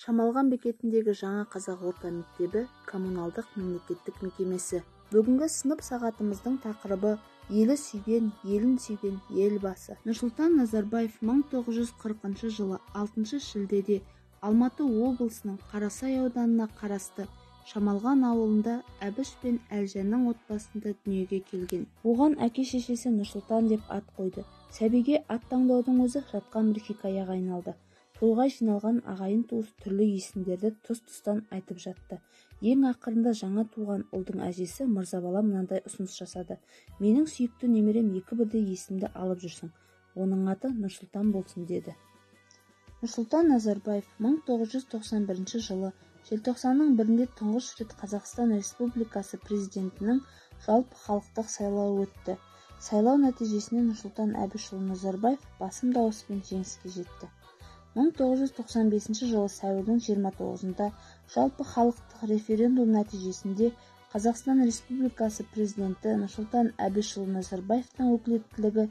Шамалған бекетіндегі Жаңа Қазақ орта мектебі коммуналдық мемлекеттік мекемесі. Бүгінгі сынып сағатымыздың тақырыбы елі сүйген, елін сүйген Елбасы. Нұрсұлтан Назарбаев 1940 жылы 6 шілдеде Алматы облысының Қарасай ауданына қарасты Шамалған ауылында Әбіш пен Әлжанның отбасында дүниеге келген. Оған әке-шешесі Нұрсұлтан деп ат қойды. Сәбиге ат таңдаудың өзі жатқан бір хикаяға айналды. Тойға жиналған ағайын-туыс түрлі есімдерді тұс-тұстан айтып жатты. Ең ақырында жаңа туған ұлдың әжесі Мырзабала мынандай ұсыныс жасады. Менің сүйікті немерем екі бірдей есімді алып жүрсің. Оның аты Нұрсұлтан болсын деді. Нұрсұлтан Назарбаев 1991 жылы желтоқсанның бірінде тұңғыш рет Қазақстан Республикасы президентінің жалпы халықтық сайлауы өтті. Сайлау нәтижесінде Нұрсұлтан Әбішұлы Назарбаев басым дауыспен жеңіске жетті. 1995 жылы сәуірдің 29-ында жалпы халықтық референдум нәтижесінде Қазақстан Республикасы президенті Нұрсұлтан Әбішұлы Назарбаевтың өкілеттілігі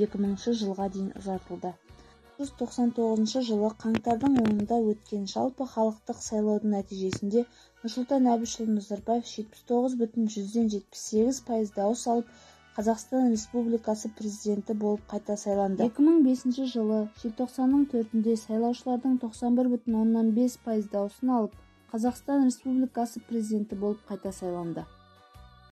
2000 жылға дейін ұзартылды. 1999 жылы қаңтардың 10-ында өткен жалпы халықтық сайлаудың нәтижесінде Нұрсұлтан Әбішұлы Назарбаев 79,78% дауыс алып, Қазақстан Республикасы президенті болып қайта сайланды. 2005 жылы желтоқсанның 4-інде сайлаушылардың 91,5% дауысын алып, Қазақстан Республикасы президенті болып қайта сайланды.